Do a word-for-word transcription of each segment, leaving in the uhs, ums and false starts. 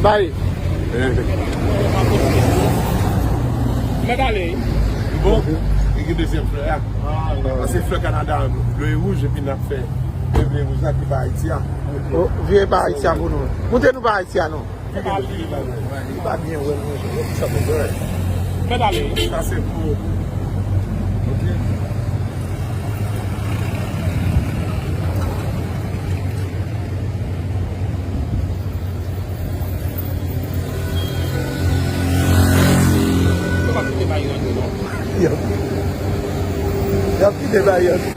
Bay. Mèt ale. Bon, e gen dezyèm flè a. Paske flè Kanada blo e wouj epi n ap fè vye blo e wouj la ki pa Ayiti a. Oh, vye pa Ayiti a pou nou. Montre nou pa Ayiti a non. Li pa byen wè non. Mèt ale. Sa se pou. Ok. Yo pa kite bay rantre non. Y ap, y ap kite bay rantre.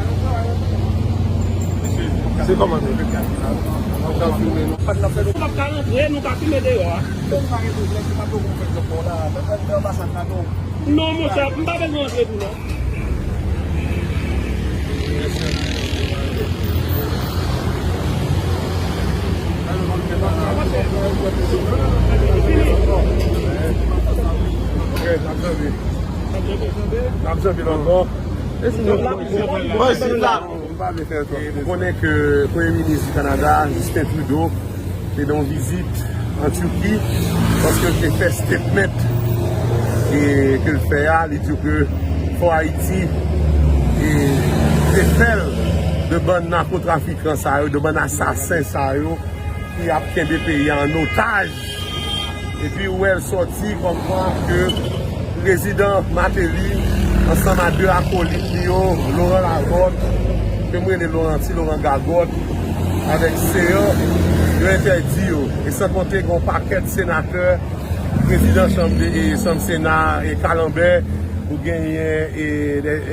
Se kòman nou? Nou p ap ka rantre, nou ka fimen deyò a. Non, monchè, m pa bezwen rantre tou non. N ap janbe l ankò. Mwen isit la. Ou konnen ke Premye Minis di Kanada, Justin Trudeau, te nan yon vizit an Tiki, paske l te fè statement e, ke l fè a, li di ke fò Ayiti e, defè l de bann nakotrafikan sa yo, de bann asasen sa yo ki ap kenbe peyi a an otaj. Epi ou wè l sòti kòmkwa ke prezidan Martelly ansanm a de akolit li yo, Laurent Lagòt, ke m rele Laurent, ti Laurent Gagòt, avèk Céant, yo entèdi yo. E san konte gen yon pakèt senatè, prezidan chanm de, e, chanm Sena, e, Kalanbè, ou genyen, e,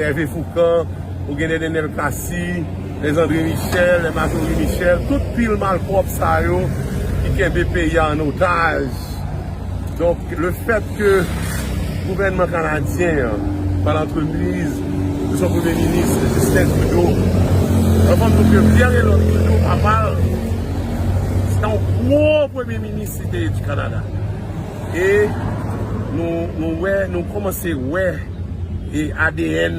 Hervé Fourcand, ou gen de Nenel Cassy, de André Michel, de Marjorie Michel, tout pil malpwòp sa yo ki kenbe peyi a an otaj. Donk, le fèt ke gouvènman kanadyen an, pa lantrepriz de son premye minis, Justin Trudeau, an fòm nou ke Pierre Elliott Trudeau, papa l, se te yon gwo premye minis li te ye di Kanada. E nou, nou wè, nou kòmanse wè e A D N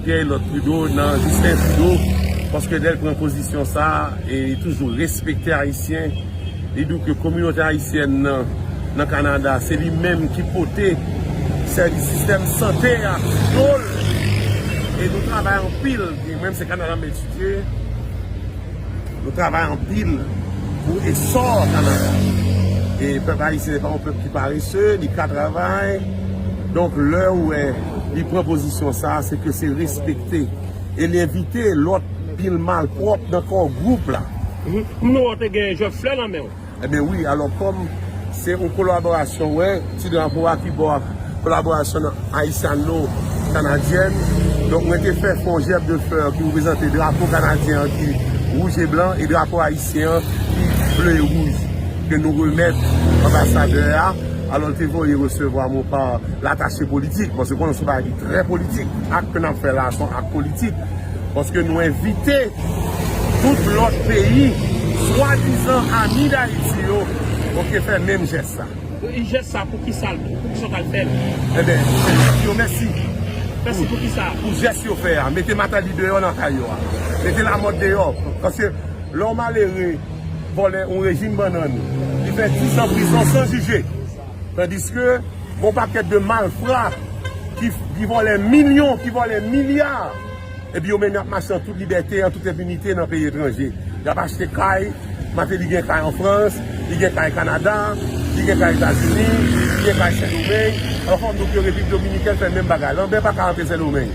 Pierre Elliott Trudeau nan Justin Trudeau, paske lè l pran pozisyon sa, e li toujou respekte Ayisyen. Li di w ke kominote ayisyèn nan, nan Kanada, se li menm ki pote sèvis sistèm sante a sou do l. E nou travay anpil, e mwen menm se Kanada m etidye. Nou travay anpil pou esò Kanada. E pèp ayisyen se pa yon pèp ki parese, li ka travay. Donk, lè ou wè li pran pozisyon sa, se ke se respekte. E li envite lòt pil malpwòp nan core group la. Mhm. M wè w te gen Jòf Flè nan men w. Ebyen wi, alò kòm se yon kolaborasyon, wè, ti drapo a ki bò a, kolaborasyon ayisyano-kanadyèn. Donk mwen te fè fè yon jèb de flè ki reprezante drapo kanadyen an ki wouj e blan e drapo ayisyen an ki ble e wouj ke nou remèt anbasadè a. Alò l te voye resevwa mwen pa latache politik, paske konnen se yon bagay ki trè politik. Ak ke n ap fè la, se yon ak politik. Paske nou envite tout lòt peyi, swadizan ami Dayiti yo, oke, fè menm jès sa. Jès sa, pou ki sa l, pou ki sa w t al fè l? Ebyen, se di yo mèsi. Mèsi pou ki sa? Pou jès yo fè a. Mete Martelly deyò nan kay yo a. Mete Lamòt deyò. Paske lè yon malere vòlè yon rejim bannann, li fè dis an prizon san jije. Tandiske gon pakèt de malfra ki, ki vòlè milyon, ki vòlè milya. Epi yo menm y ap mache an tout libète, an tout enpinite nan peyi etranje. Y ap achte kay, Martelly gen kay an Frans, li gen kay Kanada, li gen kay Etazini, li gen kay Sendomeng. Anfòm, donk, Repiblik Dominikèn fè menm bagay. Lanbè pa ka rantre Sendomeng.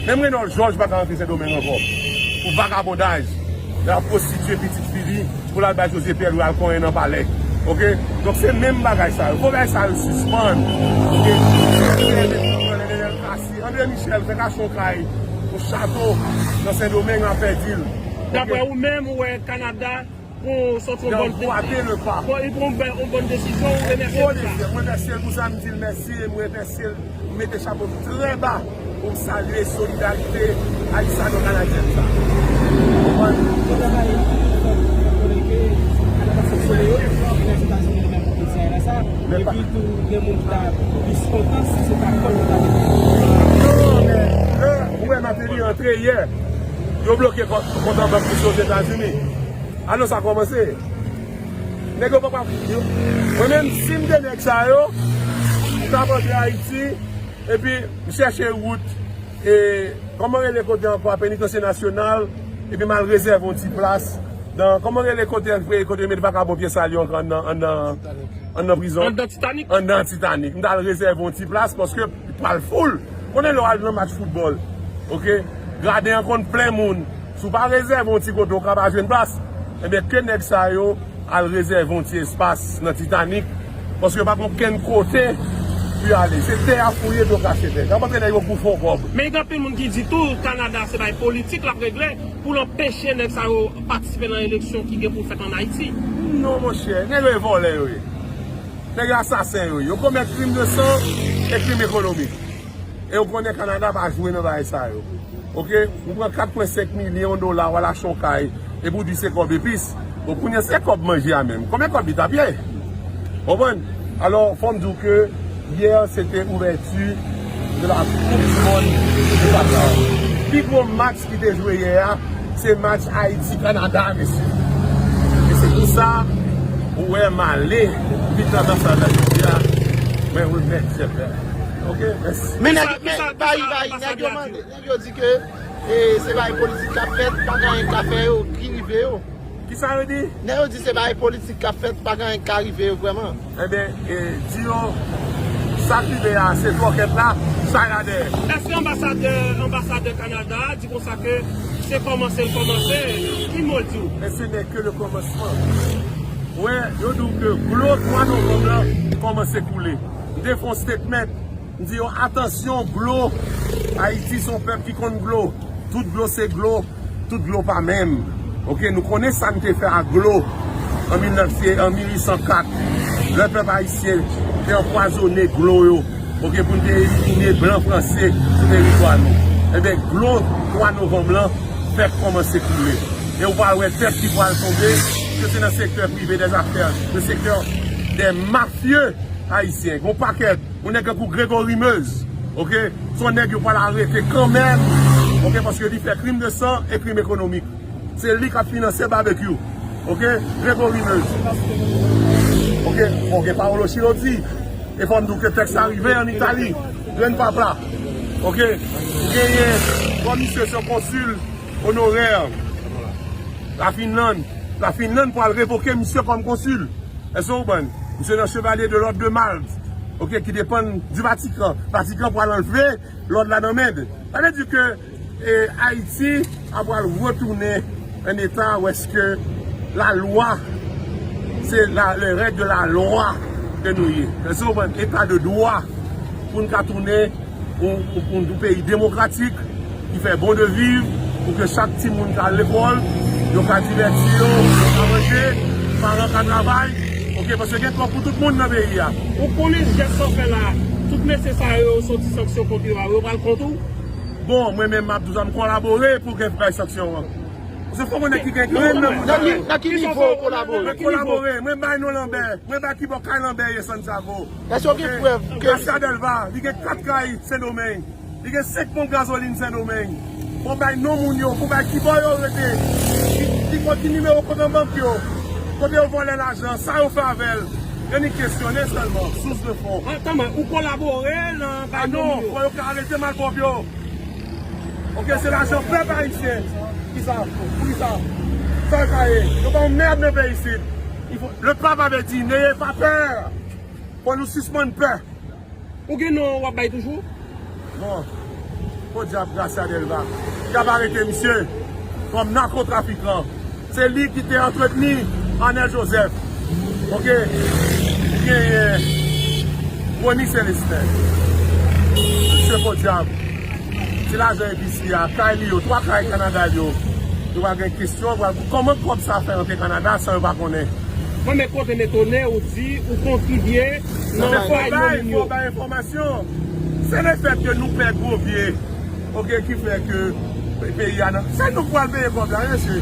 Menm Renold Georges pa ka rantre Sendomeng ankò. Pou vagabondaj. L ap pwostitye pitit fi li pou l al bay José Pierre Louis al konyen nan palè. Oke? Donk, se menm bagay sa yo. Fò bagay sa yo sispann. Oke? André Michel fèk achte yon kay, yon chato nan Sendomeng, l ap pèdi l. Daprè ou menm, ou wè Kanada pran sòti yon bòn, bon, li pran yon bèl, yon bòn desizyon, ou remèsye l pou sa? Mwen remèsye l pou sa, m di l mèsi, e m remèsye l, m mete chapo m trè ba pou m salye solidarite ayisyano-kanadyèn sa. Konprann? Epi tou, gen moun ki ta plis kontan si se ta kòb yo ta mete. Non, men lè ou wè Martelly antre yè, yo bloke kò-, kont an bank misye Ozetazini. Alò sa kòmanse. Nèg yo poko fout yo. Mwen menm, si m te nèg sa yo, m t ap antre Ayiti, epi m chèche wout, e, kòman rele kote ankò, Penitansye Nasyonal, epi m al rezève yon ti plas nan, kòman rele kote, kote yo met vakabon pye sal yo ankò anndan, anndan, anndan prizon? Anndan Titanik? Anndan Titanik. M t al rezève yon ti plas paske pral foul. Konnen lè w al nan match foutbòl, oke? Graden an konn plen moun. Si w pa rezève yon ti kote, w ka pa jwenn plas. Ebyen, ke nèg sa yo al rezève yon ti espas nan Titanik, paske pa gen okenn kote pou y ale. Se tè a fouye, dlo kache tè. N ap montre nèg yo pou fon kòb. Men gen anpil moun ki di tou, Kanada se bagay politik l ap regle pou l anpeche nèg sa yo patisipe nan eleksyon ki gen pou fèt ann Ayiti. Non, monchè, nèg yo e vòlè yo ye. Nèg yo asasen yo ye. Yo komèt krim de san e krim ekonomik. E w konnen Kanada pa jwe nan bagay sa yo. Oke? Ou pran kat pwen senk milyon dola, w al achte yon kay, epi w di se kòb epis. Bon, kounye a se kòb manje a menm. Konbyen kòb li t ap ye? Konprann? Alò, fò m di w ke yè, se te ouvèti de la Coupe du Monde de Qatar. Pi gwo match ki te jwe yè a, se match Ayiti-Kanada, mesye. E se pou sa, ou wè m ale vit nan anbasad la jodi a, mwen remèt chèf la. Oke, mèsi. Men nèg, men, bay, bay, nèg yo mande, nèg yo di ke, e, se bay politik k ap fèt, pa gen anyen k ap fè yo, ki rive yo. Kisa yo di? Nèg yo di se bay politik k ap fèt, pa gen anyen k ka rive yo vrèman. Ebyen, e, di yo, sa k rive a, se twòkèt la, chay la dèyè. Èske anbasadè, anbasadè Kanada a di konsa ke se kòmanse l kòmanse? Ki mo l di w? Et ce n'est que le commencement. Wè, yo di w ke glo twa novanm lan kòmanse koule. M te fè yon statement, m di yo, atansyon, glo. Ayiti se yon pèp ki konn glo. Tout glo se glo. Tout glo pa menm. Oke, nou konnen sa n te fè ak glo an mil nèf, an mil uit san kat. Lè pèp ayisyen te anpwazonnen glo yo, oke, pou n te elimine blan franse sou teritwa nou. Ebyen, glo twa novanm lan fèk kòmanse koule. E ou pral wè tèt ki pral tonbe, ke se nan sektè prive dèzafè, nan sektè dè mafye ayisyen. Gon pakèt, yon nèg tankou Gregory Meuse, oke? Se yon nèg yo pral arete kanmenm, oke, paske li fè krim de san e krim ekonomik. Se li k ap finanse babekyou. Oke? Gregory Meuse. Oke? Bon, gen Paolo Cirotti. E fò m di w ke tèks sa rive ann Itali. Grenn papa. Oke? Ou genyen, kòm misye se yon konsil onorè. Lafinlann. Lafinlann pral revoke misye kòm konsil. Èske w konprann? Misye nan Chevalier de l'Ordre de Malte. Oke? Ki depann di Vatikan. Vatikan pral anlve lòd la nan men l. Sa vle di ke, e, Ayiti a pral retounen an eta wèske lalwa, se la, les règles de la loi ke nou ye. Èske w konprann? Eta de dwa pou n ka tounen yon, yon, yon peyi demokratik ki fè bon de viv, pou ke chak timoun ka al lekòl, yo ka divèti yo, yo ka manje, paran ka travay, oke, paske gen kòb pou tout moun nan peyi a. Ou konnen jès sa w fè la, tout mesye sa yo, yo soti sanksyon kont yo a, yo pral kont ou? Bon, mwen menm m ap di w sa, m kolabore pou gen bay sanksyon an. Se fò konnen ki gen grenn nan moun. Nan ki, nan ki nivo w kolabore? Mwen kolabore, mwen bay non Lanbè, mwen bay kibò kay Lanbè ye Santiago. Èske w gen prèv ke Gracia Delva, li gen kat kay Sendomeng, li gen senk ponp gazolin Sendomeng. Fò w bay non moun yo, fò w bay kibò yo rete, ki, ki, ki nimewo kont an bank yo, kote yo vòlè lajan, sa yo fè avè l. Yo ni kesyone sèlman, sous de fon. Atan, mwen, ou kolabore nan bay non moun yo? Ah non, fò yo ka arete malpwòp yo. Oke, se lajan pèp ayisyen. Kisa? Poukisa? Sa yo ka ye? Yo pa yon mèd nan peyi isit. Il faut, le pape avait dit, n'ayez pas peur. Fò nou sispann pè. Ou gen non w ap bay toujou? Bon. Podyab Gracia Delva. Y ap arete misye kòm nakotrafikan. Se li ki te antretni Arnel Joseph. Oke? Ou genyen Rony Celestin. Misye podyab. Ti lajan episi a, kay li yo, twa kay Kanada li yo. Yo pral gen kesyon, pral, kòman kòb sa fè antre Kanada san yo pa konnen? Mwen, men kote m etone, ou di ou kontribye nan fè bay moun yo. Fò bay enfòmasyon. Se lefèt ke nou pè gwo pye. Oke, ki fè ke pe-, peyi a nan. Se nou k pral peye kòb la, mesye.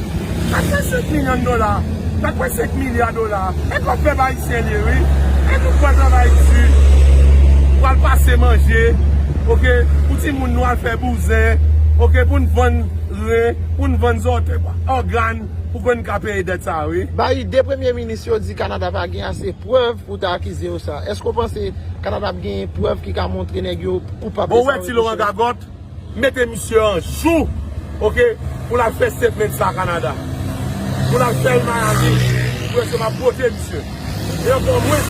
Katrevensenk milyon dola, katrevensenk milya dola. E kòb pèp ayisyen li ye, wi. E nou k pral travay di, pral pase manje, oke, pou timoun nou al fè bouzen, oke, pou n vann ren, pou n vann zòtèy, ògàn, pou ke n ka peye dèt sa, wi. Bay de premye minis yo di Kanada pa gen ase prèv pou ta akize yo sa. Èske w panse Kanada ap gen prèv ki ka montre nèg yo koupab? Bon, wè ti Laurent Gagòt, mete misye an jou, oke, pou l al fè statement sa Kanada. Pou l al fè l Miami, pou yo se m ap vote misye. E ankò mwen,